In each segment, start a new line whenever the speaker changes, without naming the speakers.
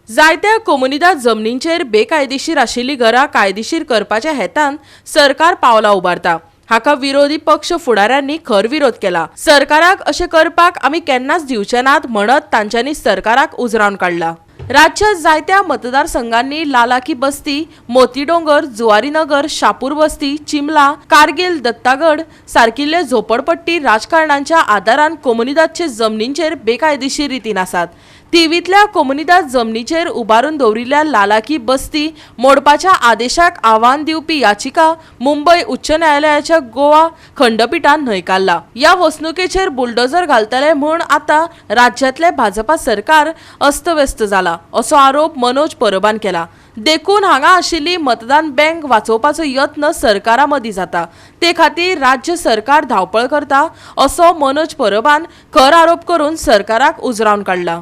जायत्या कोमुनिदाद जमनींचेर बेकायदेशीर आशिल्ली घरां कायदेशीर करपाच्या हेतान सरकार पावलां उबारता. हाका विरोधी पक्ष फुडाऱ्यांनी खर विरोध केला. सरकाराक अशें करपाक आमी केन्नाच दिवचे नात म्हणत तांच्यांनी सरकाराक उजरावन काडला. राज्यात जायत्या मतदारसंघांनी लालाकी बस्ती, मोतीडोंगर, जुवारीनगर, शापूर बस्ती, चिमला, कारगिल, दत्तागड सारकिल्ले झोपडपट्टी राजकारणांच्या आदारान कोमुनिदादचे जमनींचेर बेकायदेशीर रितीन आसात. थिवींतल्या कोमुनिदाद जमनीचेर उबारून दवरिल्ल्या लालाकी बस्ती मोडपाच्या आदेशाक आव्हान दिवपी याचिका मुंबय उच्च न्यायालयाच्या गोवा खंडपिठान न्हयकारला. ह्या वसणुकेचेर बुलडोझर घालतले म्हूण आतां राज्यांतले भाजपा सरकार अस्तव्यस्त जाला असो आरोप मनोज परबान केला. देखून हांगा आशिल्ली मतदान बँक वाचोवपाचो यत्न सरकारा मदीं जाता, ते खातीर राज्य सरकार धांवपळ करता असो मनोज परबान खर आरोप करून सरकाराक उजरावन काडला.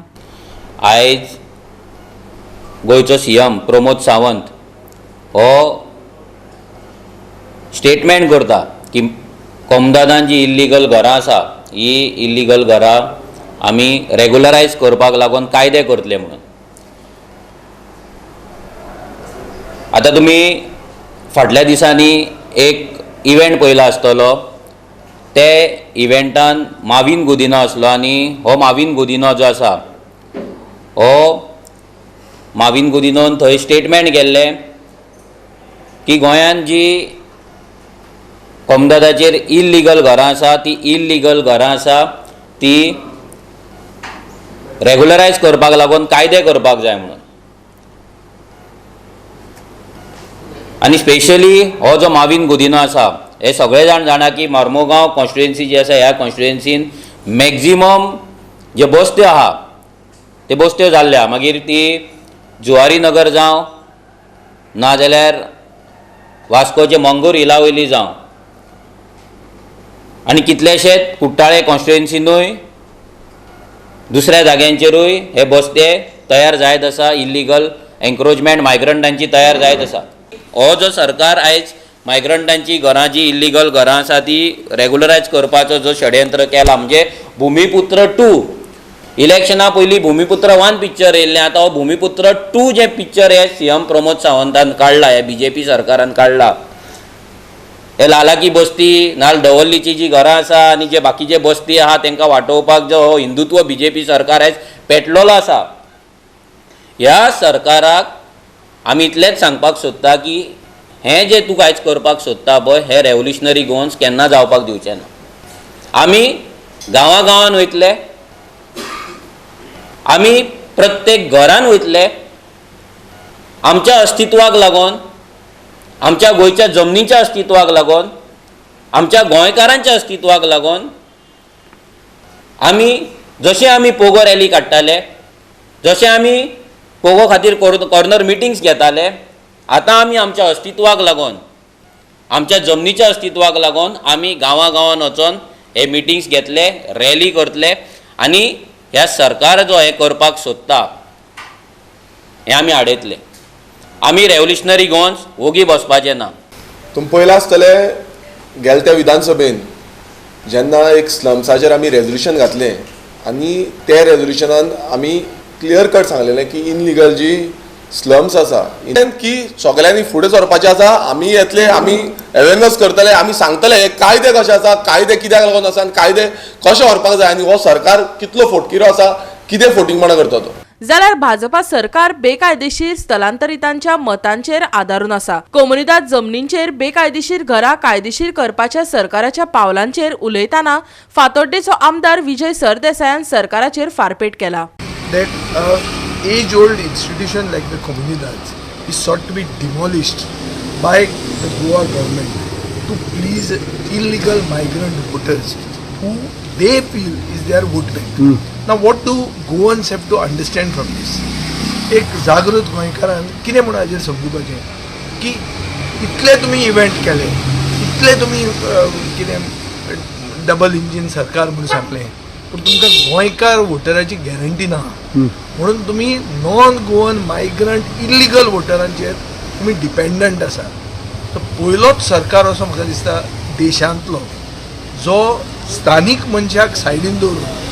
आयज गोंयचो सीएम प्रमोद सावंत हो स्टेटमेंट करता की कोमदादान जी इल्लिगल घरां आसा ही इल्लिगल घरां आमी रेगुलरायज करपाक लागून कायदे करतले म्हणून. आतां तुमी फाटल्या दिसांनी एक इव्हेंट पळयला आसतलो, ते इव्हेंटान माविन गुदिनो आसलो आनी हो माविन गुदिनो जो आसा हो माविन गुदिनोन थंय स्टेटमेंट केल्लें की गोंयांत जी कोमदादाचेर इल्लिगल घरां आसा ती इल्लिगल घरां आसा ती रेगुलरायज करपाक लागून कायदे करपाक जाय म्हणून. आनी स्पेशली हो जो माविन गुदिनो आसा हे सगळे जाण जाणा की मार्मोगांव कॉन्स्टिट्युएन्सी जी आसा ह्या कॉन्स्टिट्युएन्सीन मॅक्झिमम जे बस्त्यो आहा ते बस्त्यो जाल्ल्या, मागीर ती जुवारी नगर जावं नाजाल्यार वास्कोचे मंगूर हिला वयली जावं आनी कितलेशेच कुट्टाळे कॉन्स्टिट्युएन्सीनूय दुसऱ्या जाग्यांचेरूय हे बस्ते तयार जायत आसा, इल्लिगल एन्क्रोचमेंट मायग्रंटांची तयार जायत आसा. हो जो सरकार आयज मायग्रंटांची घरां जी इल्लिगल घरां आसा ती रेगुलरायज करपाचो जो षडयंत्र केला, म्हणजे भुमिपुत्र 2 इलेक्शना पयलीं भुमिपुत्र 1 पिक्चर येयल्लें, आतां हो भुमिपुत्र 2 जें पिक्चर हे सीएम प्रमोद सावंतान काडला, हे बीजेपी सरकारान काडला. हे लालाकी बस्ती नाल दवर्लीची जी घरां आसा आनी जे बाकीचे बस्ती आहा तांकां वाटोवपाक जो हो हिंदुत्व बीजेपी सरकार आयज पेटलेलो आसा. ह्या सरकाराक आमी इतलेंच सांगपाक सोदता की हें जें तूं आयज करपाक सोदता पळय हे रेवोल्युशनरी गोवन्स केन्ना जावपाक दिवचें ना. आमी गांवां गांवान वयतले, आमी प्रत्येक घरान वयतले, आमच्या अस्तित्वाक लागून, आमच्या गोंयच्या जमनीच्या अस्तित्वाक लागून, आमच्या गोंयकारांच्या अस्तित्वाक लागून आमी जशें आमी पोगो रॅली काडटाले, जशें आमी पोगो खातीर कॉर्नर मिटिंग्स घेताले, आतां आमी आमच्या अस्तित्वाक लागून, आमच्या जमनीच्या अस्तित्वाक लागून आमी गांवां गांवान वचोन हे मिटिंग्स घेतले, रॅली करतले आनी ह्या सरकार जो हें करपाक सोदता हें आमी आडयतले. आमी रेवोल्युशनरी गोवन्स वोगी बसपाचें ना.
तुमी पळयलां आसतलें गेल्या त्या विधानसभेन जेन्ना एक स्लम्साचेर आमी रेजोल्युशन घातलें आनी ते रेजोल्युशनान आमी क्लियर कट सांगलेलें की इनलिगल जी स्लम्स आसा की सगळ्यांनी फुडें सरपाचें आसा, आमी येतले, आमी अवेरनस करतले, आमी सांगतले हे कायदे कशे आसा, कायदे कित्याक लागून आसा आनी कायदे कशे व्हरपाक जाय आनी हो सरकार कितलो फोटकिरो आसा, कितें फोटिंगपणां करता तो.
जाल्यार भाजपा सरकार बेकायदेशीर स्थलांतरितांच्या मतांचेर आदारून आसा. कोमुनिदाद जमनींचेर बेकायदेशीर घरां कायदेशीर करपाच्या सरकाराच्या पावलांचेर उलयतना फातोड्डेचो आमदार विजय सरदेसायान सरकाराचेर फारपेट केला.
That age-old institution like the Comunidades is sought to be demolished by the Goa government to please illegal migrant voters who they feel is their vote bank. Now, what do Goans have to understand from this? एक जागृत गोंयकारान कितें म्हूण हाजेर समजुपाचें की इतले तुमी event केले, इतले तुमी कितें डबल इंजीन सरकार म्हूण सांगलें, पूण तुमकां गोंयकार वोटराची गॅरंटी ना म्हणून तुमी नॉन गोवन मायग्रंट इल्लिगल वोटरांचेर तुमी डिपेंडंट आसा. तर पयलोच सरकार असो म्हाका दिसता देशांतलो जो स्थानीक मनशाक सायडीन दवरून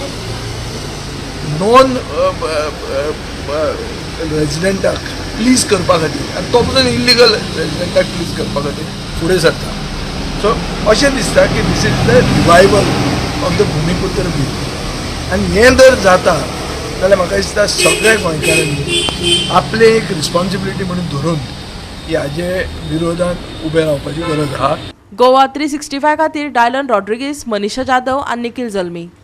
नॉन रेजिडेंटाक प्लीज करपा खातीर आनी तो पसून इल्लिगल रेजिडेंटाक प्लीज करपा खातीर फुडें सरता. सो अशें दिसता की this is the revival of the Bhumiputra bill. आनी हें जर जाता जाल्यार म्हाका दिसता सगळ्या गोंयकारांनी आपले एक रिस्पॉन्सिबिलिटी म्हणून धरून ह्याजे विरोधात उबें रावपाची गरज आहा.
गोवा 365 खातीर डायलन रॉड्रिगीस, मनीषा जाधव आनी निखिल जल्मी.